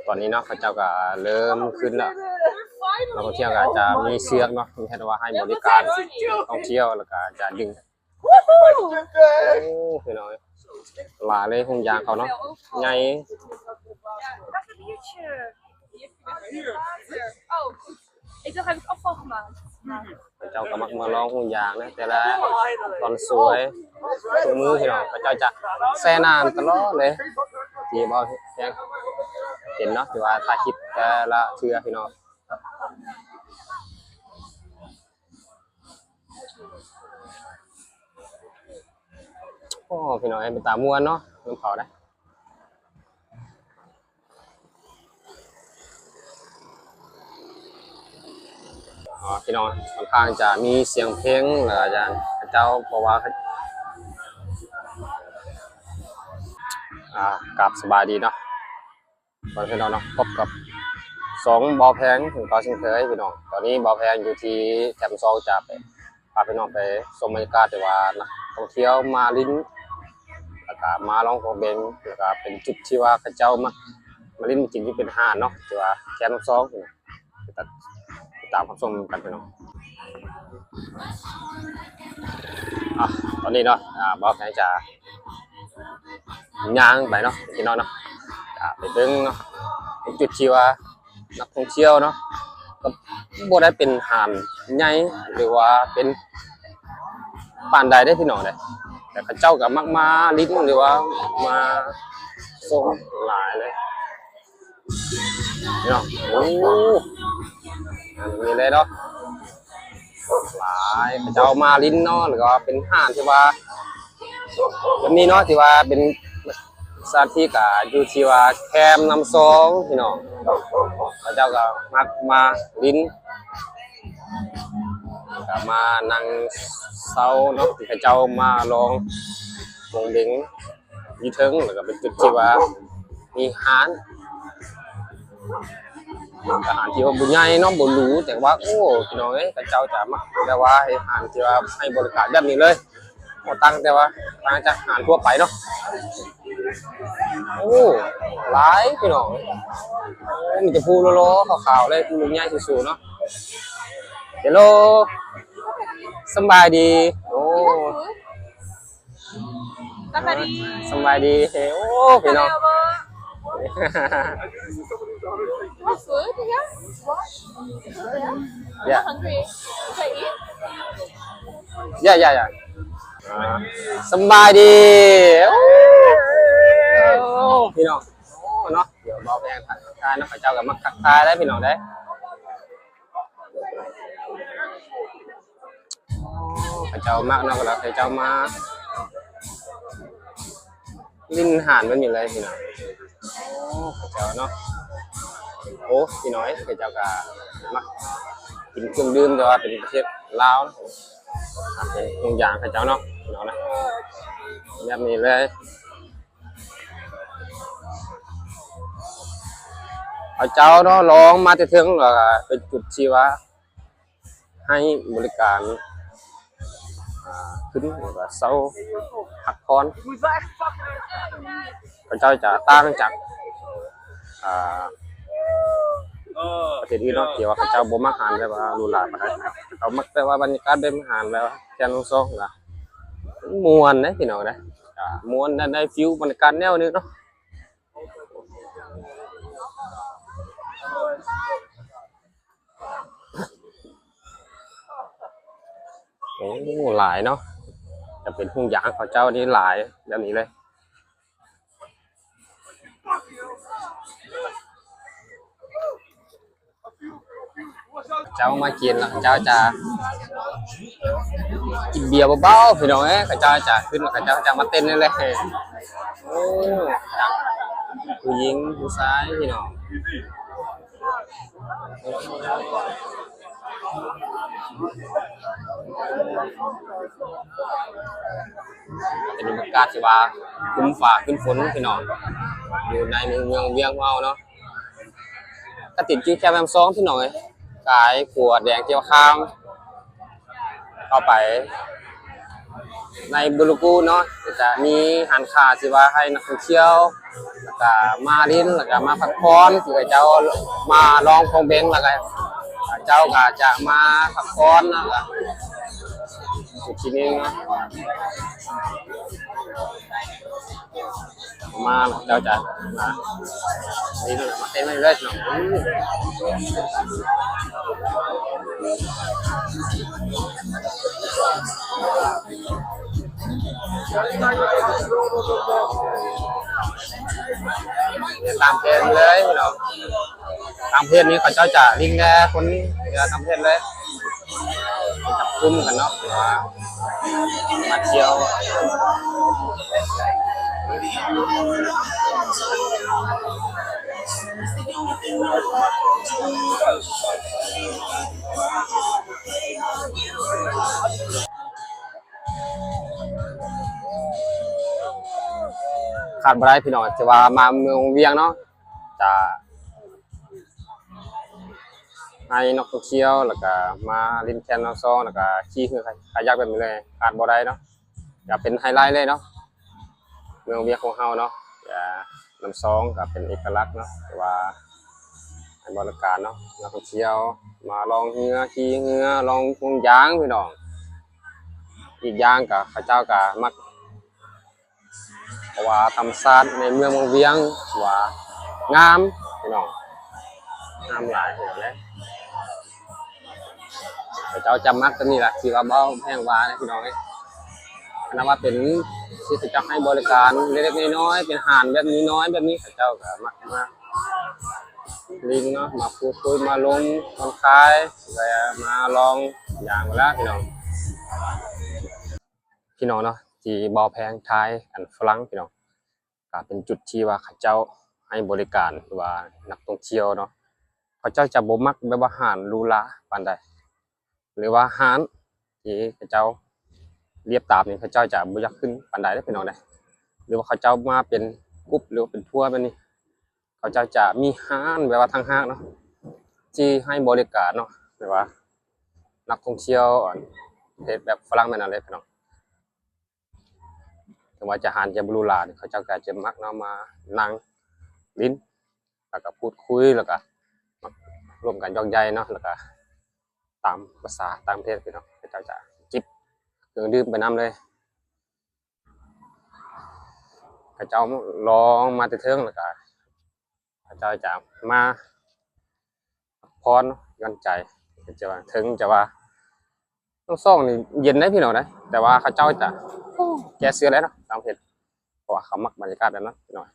ຕອນນີ້ເນາະ ເຂົາເຈົ້າກໍເລີ່ມຂຶ້ນແລ້ວ. ນັກທ່ອງທ່ຽວກໍຈະມີເຊືອກເນາະ ເຮັດວ່າໃຫ້ບໍລິການນັກທ່ອງທ່ຽວ ແລ້ວກໍຈະດຶງ. ໂອ້ ພີ່ນ້ອງເອີຍ ຫຼາຍເລີຍ ໂຮງຢາງເຂົາເນາະ ໃຫຍ່.ເຂົາເຈົ້າກໍມັກມາລອງໂຮງຢາງນະ ແຕ່ລະຕອນສວຍ ທຸກມື້ພີ່ນ້ອງ ເຂົາເຈົ້າຈະແຊ່ນ້ຳຕະຫຼອດເລີຍ ທີ່ເວົ້າເຫັນເນາະ ທີ່ວ່າຖ່າຍຄລິບແຕ່ລະເທື່ອພີ່ນ້ອງ. ໂອ້ ພີ່ນ້ອງເອີຍ ເປັນຕາມ່ວນເນາະ ນຳເຂົາໄດ໋. ອໍ ພີ່ນ້ອງ ຂ້ອນຂ້າງຈະມີສຽງເພງ ແລ້ວອາຈານເຂົາເຈົ້າ ເພາະວ່າ ອ່າ ກາບສະບາຍດີເນາະ. ຕອນນີ້ເນາະ ພົບກັບສອງບ່າວແພງຄືເກົ່າເຊັ່ນເຄີຍພີ່ນ້ອງ. ຕອນນີ້ບ່າວແພງຢູ່ທີ່ແຄມສອງ ຈະໄປພາພີ່ນ້ອງໄປຊົມບັນຍາກາດທີ່ວ່ານັກທ່ອງທ່ຽວມາຫຼິ້ນ ແລ້ວກະມາລອງກອງເບັງ ແລ້ວກະເປັນຈຸດທີ່ວ່າເຂົາເຈົ້າມັກມາຫຼິ້ນມາກິນ ທີ່ເປັນຮ້ານເນາະ ທີ່ວ່າແຄມສອງ ຕິດຕາມຮັບຊົມກັນພີ່ນ້ອງ. ອ່ະ ຕອນນີ້ເນາະ ອ່າ ບ່າວແພງຈະຍ່າງໄປເນາະ ພີ່ນ້ອງເນາະ ອ່າ ໄປເບິ່ງເນາະ ເປັນຈຸດທີ່ວ່ານັກທ່ອງທ່ຽວເນາະ ກໍບໍ່ໄດ້ເປັນຮ້ານໃຫຍ່ ຫຼືວ່າເປັນປານໃດເດ້ພີ່ນ້ອງເດ້ ແຕ່ເຂົາເຈົ້າກໍມັກມາຫຼິ້ນ ຫຼືວ່າມາຊົມຫຼາຍເລີຍ. ເນາະ ໂອ້ ອັນນີ້ເລີຍເນາະ ຫຼາຍ ເຂົາເຈົ້າມາຫຼິ້ນເນາະ ແລ້ວກໍເປັນຮ້ານທີ່ວ່າແບບນີ້ເນາະ ທີ່ວ່າເປັນສະຖານທີ່ກະຢູ່ທີ່ວ່າແຄມນ້ຳຊອງພີ່ນ້ອງ ເຂົາເຈົ້າກໍມັກມາຫຼິ້ນ ກໍມານັ່ງເຊົາເນາະ ທີ່ເຂົາເຈົ້າມາລອງໂຮງເບັງ ຢູ່ເທິງ ແລ້ວກໍເປັນຈຸດທີ່ວ່າມີຮ້ານ ອາຫານທີ່ວ່າບໍ່ໃຫຍ່ເນາະ ບໍ່ຫຼູ ແຕ່ວ່າ ໂອ້ ພີ່ນ້ອງເອີຍ ເຂົາເຈົ້າຈະມັກແບບວ່າເຮັດຮ້ານທີ່ວ່າໃຫ້ບໍລິການແບບນີ້ເລີຍ ບໍ່ຕ່າງ ແຕ່ວ່າຕ່າງຈາກຮ້ານທົ່ວໄປເນາະ. ໂອ້ ຫຼາຍພີ່ນ້ອງ ໂອ້ ມີແຕ່ຜູ້ຫຼໍ່ໆ ຂາວໆ ເລີຍ ຜູ້ໃຫຍ່ສູງໆ ເນາະ. ເຮລໂລ ສຳບາຍດີ. ໂອ້ ສຳບາຍດີ ສຳບາຍດີ. ໂອ້ ພີ່ນ້ອງ What's food? Yeah. Yeah. I'm hungry. Can I eat? Yeah, yeah, yeah. ອ່າ ສຳບາຍດີ. ໂອ້ ພີ່ນ້ອງ ໂອ້ ເນາະ ດຽວເບົາແພງທັກທາຍເນາະ ເຂົາເຈົ້າກໍມັກທັກທາຍໄດ໋ ພີ່ນ້ອງເດ້. ເຂົາເຈົ້າມັກເນາະ ແລ້ວເຂົາເຈົ້າມາຫຼິ້ນຮ້ານແບບນີ້ເລີຍພີ່ນ້ອງ. ໂອ້ ເຂົາເຈົ້າເນາະ ໂອ້ ພີ່ນ້ອງເອີຍ ເຂົາເຈົ້າກໍມັກກິນເຄື່ອງດື່ມ ແຕ່ວ່າເປັນປະເທດລາວເນາະ ເປັນໂຮງຢາງເຂົາເຈົ້າເນາະ ພີ່ນ້ອງນະ ແບບນີ້ເລີຍ. ເຂົາເຈົ້າເນາະ ລອງມາແຕ່ເທິງ ແລ້ວກໍເປັນຈຸດທີ່ວ່າໃຫ້ບໍລິການ ອ່າ ຂຶ້ນ ແລ້ວກໍເຊົາ ພັກຜ່ອນ. ເຂົາເຈົ້າຈະຕ່າງຈາກ ອ່າ ປະເທດອື່ນເນາະ ທີ່ວ່າເຂົາເຈົ້າບໍ່ມັກຮ້ານແບບວ່າຫຼູຫຼາປານໃດ ເຂົາມັກແບບວ່າບັນຍາກາດແບບຮ້ານແບບວ່າແຄມນ້ຳຊອງ ກໍມ່ວນເດ້ພີ່ນ້ອງເດ້. ອ່າ ມ່ວນ ໄດ້ ໄດ້ຟີວບັນຍາກາດແນວໜຶ່ງເນາະ. ໂອ້ ຫຼາຍເນາະ ຈະເປັນໂຮງຢາງເຂົາເຈົ້ານີ້ຫຼາຍແບບນີ້ເລີຍ. ເຈົ້າມາກິນແລ້ວເຈົ້າຈະກິນເບຍເບົາໆ ພີ່ນ້ອງເອີຍ ເຂົາເຈົ້າຈະຂຶ້ນ ເຂົາເຈົ້າຈະມາເຕັ້ນນີ້ແຫຼະ. ໂອ້ ທັງຜູ້ຍິງຜູ້ຊາຍພີ່ນ້ອງ. ເປັນບັນຍາກາດທີ່ວ່າຄຶ້ມຟ້າຄຶ້ມຝົນພີ່ນ້ອງ ຢູ່ໃນເມືອງວຽງຂອງເຮົາເນາະ. ກະຕິດຢູ່ແຄມນ້ຳຊອງພີ່ນ້ອງເອີຍ ກາຍຂົວແດງເຈົ້າຄາມ ເຂົ້າໄປໃນບູລະກູເນາະ ກະຈະມີຮ້ານຄ້າທີ່ວ່າໃຫ້ນັກທ່ອງທ່ຽວ ແລ້ວກະມາຫຼິ້ນ ແລ້ວກະມາພັກຜ່ອນ ຄືເຈົ້າມາລອງໂຄງເບັງ ແລ້ວກະເຈົ້າກະຈະມາພັກຜ່ອນ ແລ້ວກະອີກທີໜຶ່ງເນາະ ມາເຈົ້າຈະມາ ນີ້ມາເຕັ້ນໄວ້ເລີຍເນາະ ຕາມເພຈເລີຍເນາະ ຕາມເພຈນີ້ເຂົາເຈົ້າຈະລິງແດ່ຄົນເຮືອຕາມເພຈເລີຍ ຈັບກຸມກັນເນາະ ມາທ່ຽວ ຂາດບໍ່ໄດ້ພີ່ນ້ອງ ທີ່ວ່າມາເມືອງວຽງເນາະ ຈະ ໃຫ້ນັກທ່ອງທ່ຽວ ແລ້ວກະມາຫຼິ້ນແຄນລາວຊອງ ແລ້ວກະຂີ່ເຮືອຄາຍັກແບບນີ້ເລີຍ ຂາດບໍ່ໄດ້ເນາະ ກະເປັນໄຮໄລເລີຍເນາະ ເມືອງວຽງຂອງເຮົາເນາະ ກະນ້ຳຊອງກະເປັນເອກະລັກເນາະ ແຕ່ວ່າໃຫ້ບໍລິການເນາະ ນັກທ່ອງທ່ຽວມາລ່ອງເຮືອ ຂີ່ເຮືອ ລ່ອງຫ່ວງຢາງພີ່ນ້ອງ ອີກຢ່າງກະເຂົາເຈົ້າກະມັກ ເພາະວ່າທຳມະຊາດໃນເມືອງວັງວຽງຖືວ່າງາມພີ່ນ້ອງ ງາມຫຼາຍພີ່ນ້ອງເອີຍ ເຂົາເຈົ້າຈະມັກຕົວນີ້ລະ ທີ່ວ່າເວົ້າແພງວ່ານະພີ່ນ້ອງເອີຍ ອັນນັ້ນວ່າເປັນທີ່ເຂົາເຈົ້າໃຫ້ບໍລິການເລັກໆນ້ອຍໆ ເປັນຮ້ານແບບນ້ອຍໆແບບນີ້ ເຂົາເຈົ້າກະມັກມາຫຼິ້ນເນາະ ມາພູດຄຸຍ ມາລົມຜ່ອນຄາຍ ແລະ ມາລອງຢ່າງເວລາພີ່ນ້ອງ ພີ່ນ້ອງເນາະ ທີ່ເບົາແພງທາຍອັນຝຣັ່ງພີ່ນ້ອງ ກະເປັນຈຸດທີ່ວ່າເຂົາເຈົ້າໃຫ້ບໍລິການ ຫຼືວ່ານັກທ່ອງທ່ຽວເນາະ ເຂົາເຈົ້າຈະບໍ່ມັກແບບວ່າຮ້ານຫຼູຫຼາປານໃດ ຫຼືວ່າຮ້ານທີ່ເຂົາເຈົ້າລຽບຕາມນີ້ ເຂົາເຈົ້າຈະບໍ່ຢາກຂຶ້ນປານໃດເດ້ພີ່ນ້ອງເດ້ ຫຼືວ່າເຂົາເຈົ້າມາເປັນກຸ່ມ ຫຼືວ່າເປັນທົວແບບນີ້ ເຂົາເຈົ້າຈະມີຮ້ານແບບວ່າຕ່າງຫາກເນາະ ທີ່ໃຫ້ບໍລິການເນາະ ແບບວ່ານັກທ່ອງທ່ຽວ ອັນ ເຮັດແບບຝຣັ່ງແບບນັ້ນເລີຍພີ່ນ້ອງ ເຖິງວ່າຈະຮ້ານຈະບໍ່ຫຼູຫຼາ ເຂົາເຈົ້າກະຈະມັກເນາະ ມານັ່ງຫຼິ້ນ ແລ້ວກະພູດຄຸຍ ແລ້ວກະມາຮ່ວມກັນຢອກໃຢເນາະ ແລ້ວກະຕາມພາສາຕ່າງປະເທດພີ່ນ້ອງ ເຂົາເຈົ້າຈະຈິບເຄື່ອງດື່ມໄປນຳເລີຍ ເຂົາເຈົ້າລອງມາແຕ່ເທິງ ແລ້ວກະເຂົາເຈົ້າຈະມາ ພັກຜ່ອນຢ່ອນໃຈ ເຖິງຈະວ່າ ເຖິງຈະວ່ານ້ຳຊອງນີ້ເຢັນໄດ໋ພີ່ນ້ອງເອີຍ ແຕ່ວ່າເຂົາເຈົ້າຈະ ໂອ້ ແກ້ເສື້ອແຫຼະເນາະ ຕາມເພດ ເພາະວ່າເຂົາມັກບັນຍາກາດແບບນັ້ນພີ່ນ້ອງ